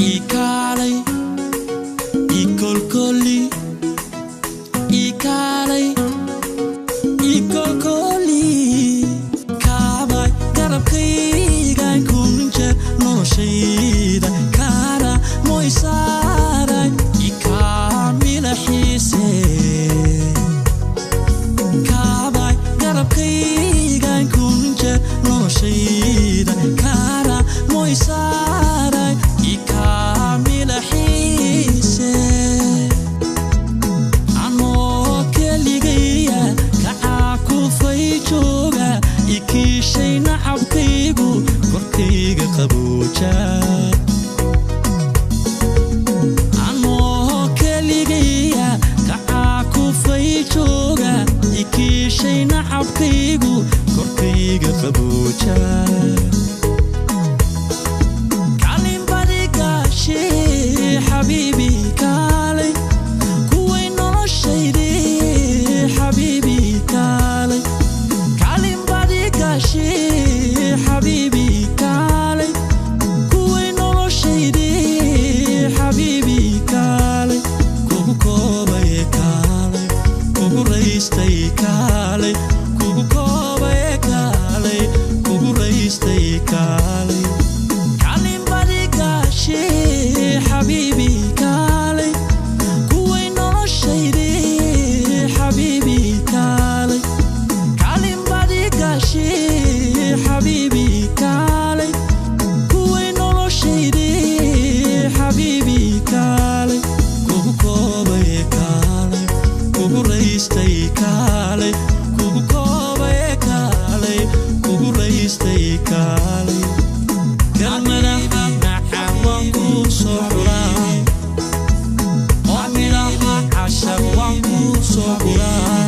Ikaalay ikolkoli, ikaalay ikolkoli. Kaabay garabkaygan kunjeer noloshayda kaara moysaaray ikaamila xiise. Kaabay garabkaygan kunjeer noloshayda kaara moysaaray ikaamila xiise. Anoo keligaya kacaa kufay jooga ikiishay nacabkaygu korkayga qabooja. Anoo keligaya kacaa kufay jooga ikiishay nacabkaygu korkayga qabooja. Kalinbadigaashe xabiibi kaalay kuway noloshaydii xabiibi kaalay. Kalinbadigaashe xabiibi kaalay kuway noloshaydii xabiibi kaalay. Kugu koobay kaalay, kugu raystay kaalay, kugu koobay kaalay, kugu raystay kaalay. Kalinbadigaashe xabiibi kaalay kuway noloshaydii xabiibi kaalay. Kalinbadigaashe xabiibi kaalay kuway noloshaydii xabiibi kaalay. Kugu koobay kaalay, kugu raystay kaalay, kugu koobay kaalay, kugu raystay kaalay. Kelmadaha macaan waan kuu soo xuraa oo midhaha cashar waan kuu soo guraa.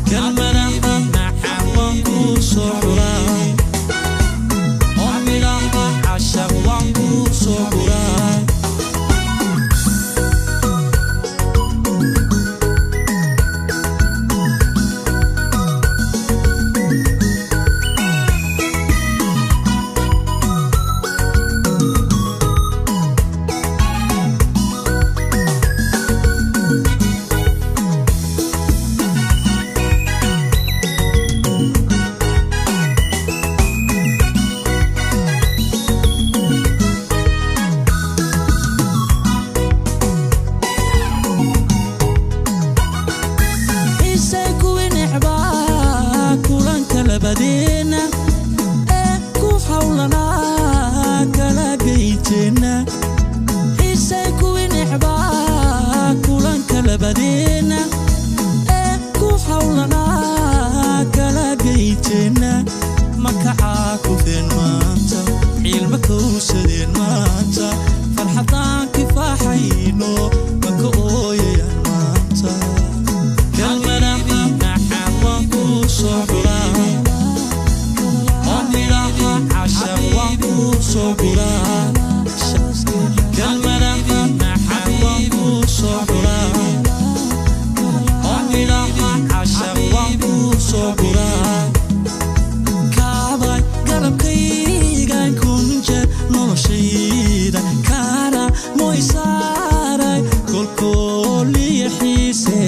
Kelmadaha macaan waan kuu soo xuraa oo midhaha cashar waan kuu soo guraa. Xiisay kuwii necbaa kulanka labadeenna ee ku hawlanaa kala geyteenna. Xiisay kuwii necbaa kulanka labadeenna ee ku hawlanaa kala geyteenna. Makacaa kufeen maanta, ciilma kowsadeen maanta, farxadaan kifaaxayno maka ooyayaan maanta. Kelmadaha macaan waan kuu soo xuraa oo midhaha cashar waan kuu soo guraa. Kelmadaha macaan waan kuu soo xuraa oo midhaha cashar waan kuu soo guraa. Kaabay garabkaygan kunjeer noloshayda kaara moysaaray kolkooliya xiise.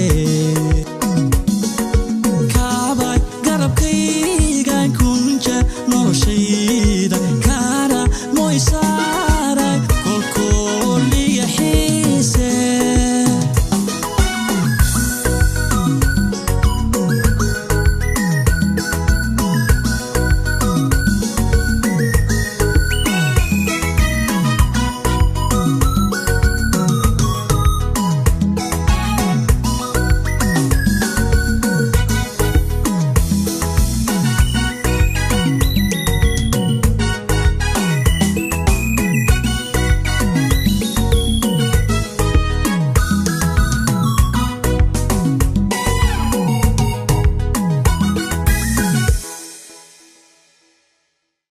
Kaabay garabkaygan kunjeer noloshayda